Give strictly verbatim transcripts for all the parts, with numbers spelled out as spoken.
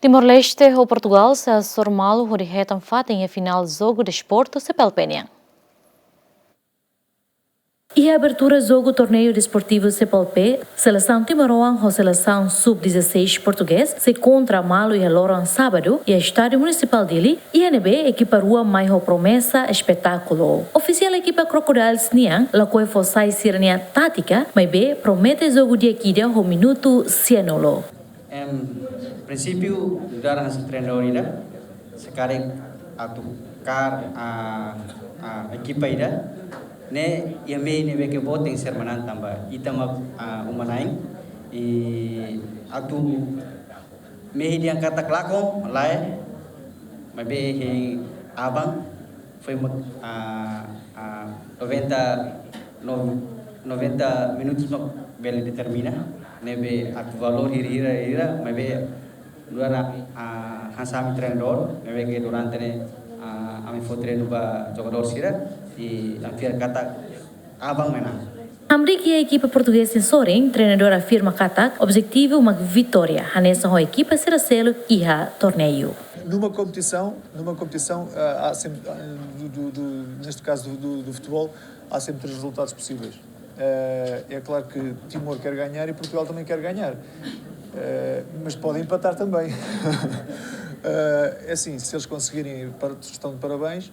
Timor-Leste ho Portugal sei hasoru malu hodi hetan fatin iha finál jogu desportu CPLP nian. Iha abertura jogu torneiu desportivu CPLP, selesaun timoroan ho selesaun sub dezasseis portugés sei kontra malu iha loron sábadu iha Estádiu Munisipál Dili, iha ne'ebé ekipa rua mai ho promesa espetákulu. Ofisiál ekipa Crocodiles nian lakohi fó sai sira-nia tátika, maibé promete jogu di'ak ida ho minutu sianulu. Em prinsípiu, nu'udar hanesan treinadór ida, se karik atu kaer, ah, ah, ekipa ida, ne'e iha mehi ne'ebé ke boot tenke ser manán tanba ita mak, ah, uma-na'in, i atu mehi dehan katak lakon, lae, maibé hein aban, foin mak, ah, ah, noventa, no-, noventa minutos mak bele determina, ne'ebé atu valór hira-hira, hira, maibé nu'udar, ah, hanesan ami treinadór, ne'ebé ke durante ne'e, ah, ami fó treinu ba jogadór sira, i ami fiar katak aban manán. Hamriik iha ekipa portugés nia sorin, treinadór afirma katak objetivu mak vitória, hanesan ho ekipa sira seluk iha torneiu. Numa competição, numa competição, ah, há sempre, ah, do, do, do, neste caso do, do, do futebol, há sempre três resultados possíveis. Eh, é claro que Timor quer ganhar e Portugal também quer ganhar. Eh, mas podem empatar também. Eh, é assim, se eles conseguirem, par-, estão de parabéns,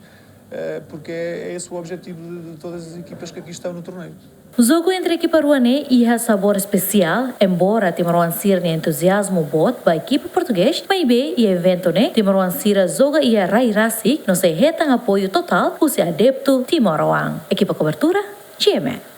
eh, porque é, é esse o objetivo de, de todas as equipas que aqui estão no torneio. Jogu entre ekipa rua ne'e iha sabór espesiál, embora timoroan sira-nia entuziazmu boot ba ekipa portugés, maibé iha eventu ne'e timoroan sira joga iha rai rasik no sei hetan apoiu totál husi adeptu timoroan. Ekipa kobertura, GMN.